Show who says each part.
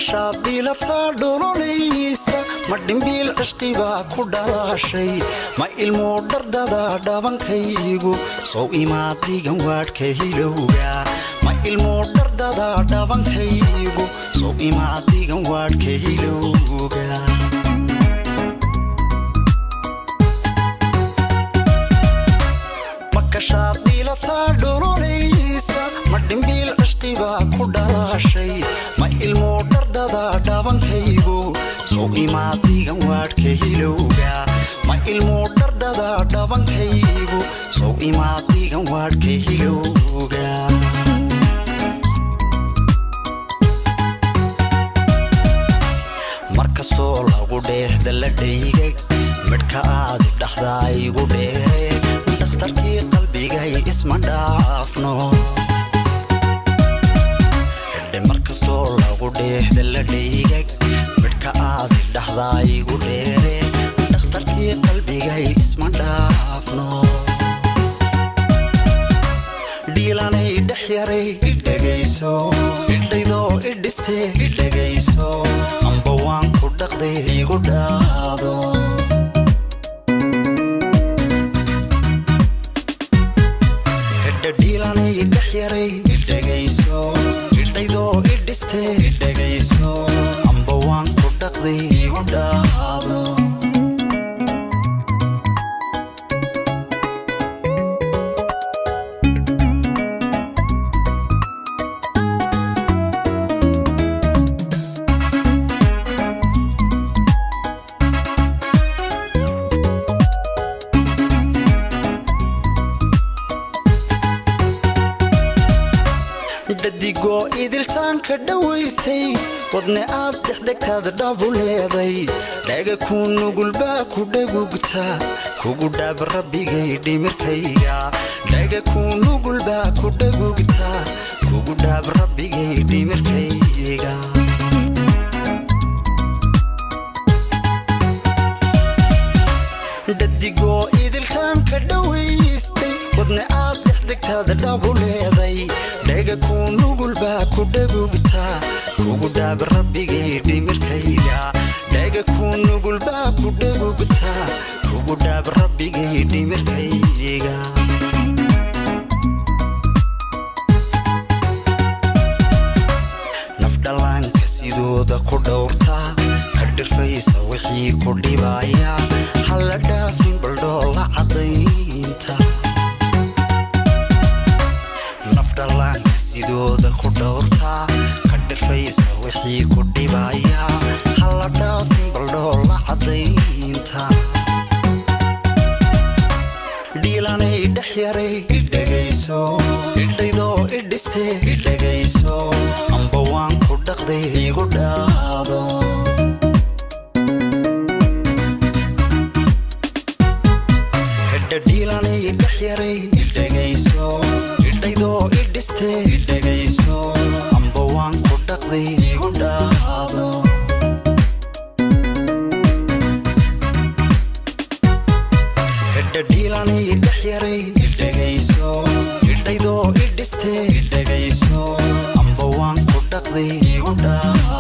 Speaker 1: Makashaad dhiilataa dhololaysa, ma dhimbiil cishqibaa ku dhalashay, ma ilmuu dhardada dhabankaygu sow imaad dhigan waadhka hilowga, ma ilmuu dhardada dhabankaygu sow imaad dhigan waadhka hilowga. Makashaad dhiilataa dhololaysa, ma dhimbiil cishqibaa ku dhalashay, ma ilmuu dhardada dhabankaygu sow imaad dhigan waadhka hilowga, ma ilmuu dhardada dhabankaygu sow imaad dhigan waadhka hilowga. Markastoo lagu dheehda la dhaygag, midhka aadi dhaxdaa igu dheere, dhakhtarkii qalbigay isma dhaafno. Hidhe markastoo lagu dheehda la dhaygag, midhka aadi dhaxdaa igu dheere, dhakhtarkii qalbigay isma dhaafno. Dhiilanay dhex yaray idhegayso, idhaydoo idhiste idhegayso, amba waan ku dhaqday igu dhaado. Hidha dhiilanay dhex yaray idhegayso, idhaydoo idhiste idhegayso, amba waan ku dhaqday igu dhaado. Dhadigoo idiltaanka dhowaystay, wadne aad dhexdhegtaad dhabu leeday, dhaga kuu nugulbaa ku dhagugta, kugu dhaab rabbigay dhimirkayga, dhaga kuu nugulbaa ku dhagugta, kugu dhaab rabbigay dhimirkayga. Dhadigoo idiltaanka dhowaystay, wadne aad dhexdhegtaad dhabu leeday, dhaga kuu nugulbaa ku dhagugta, kugu dhaab rabbigay dhimirkayga, dhaga kuu nugulbaa ku dhagugta, kugu dhaab rabbigay dhimirkayga. Nafdhallaanka sidooda ku dhowrta, ka dhirfaysa wixii ku dhibaya, hala dhaafin baldhoola caddaynta. Nafdhallaanka sidooda ku dhowrta, ka dhirfaysa wixii ku dhibaya, hala dhaafin baldhoola caddaynta. Dhiilanay dhex yaray idhegayso, idhaydoo idhiste idhegayso, amba waan ku dhaqday igu dhaado. Hidha dhiilanay dhex yaray idhegayso, idhaydoo idhiste idhegayso, amba waan ku dhaqday igu dhaado. Hidha dhiilanay dhex yaray idhegayso, idhaydoo idhiste idhegayso, amba waan ku dhaqday igu dhaado.